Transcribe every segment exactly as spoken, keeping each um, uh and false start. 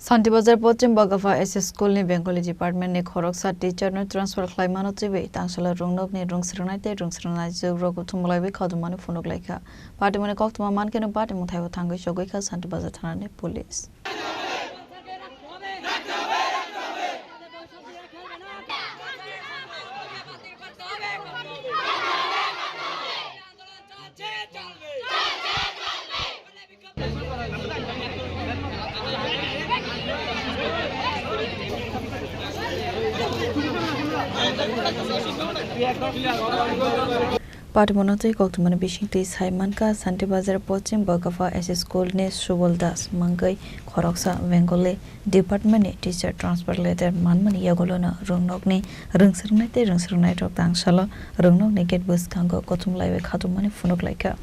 Santibazar Pochim Bagafa S S School ni Bengali Department ni khoroksa teacher no transfer khlaimano twiwi tangsalo rwngnokni rwngsrwngnai tei rwngsrwngnai jwk rok thumlaiwi khadumani phunuk laikha. Patimoni koktwma mankhe no patimung thaibo thangwi chogwi kha Santibazar thana ni police. Patimung twi koktwmani bisingtwi sai mankha, Santibazar Pochim Bagafa S S School ni Subol Das mungwi khoroksa Bengali Department ni teacher transfer letter manmani yagulono rwngnokni rwngsrwngnai tei rwngsrwngnai rok tangsalo rwngnokni gate bwskango kothumlaiwi khatumani phunuk laikha.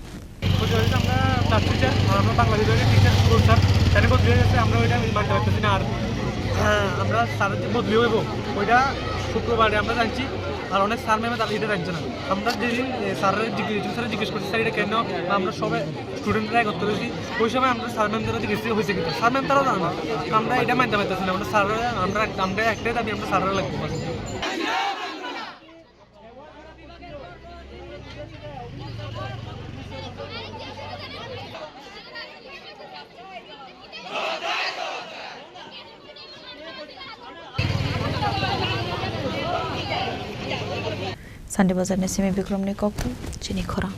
ওই যে আমরা class teacher আর আমরা বাংলা বিভাগের teacher school sir, তাহলে বদলি হয়ে গেছে, আমরা ওইটা মানতে পারতেছি না। আর হ্যাঁ, আমরা স্যারের যে বদলি হইব, ওইটা শুক্রবারে আমরা জানছি। আর অনেক স্যার ম্যামে তারা এটা জানছে না। আমরা যেদিন এ, স্যারের জিজ্ঞেস স্যারের জিজ্ঞেস করছি, স্যার, এটা কেন? আমরা সবাই স্টুডেন্টরা একত্র হয়েছি। ওই সময় আমরা স্যার ম্যাম যারা জিজ্ঞেস হয়েছে কিন্তু স্যার ম্যাম তারাও জানে না। আমরা এটা মানতে পারতেছি না। আমরা স্যার আমরা আমরা একটাই দাবি, আমরা স্যাররা লাগবো। Sandi Bazar ni simi Bikrom ni kokthum chini khorang.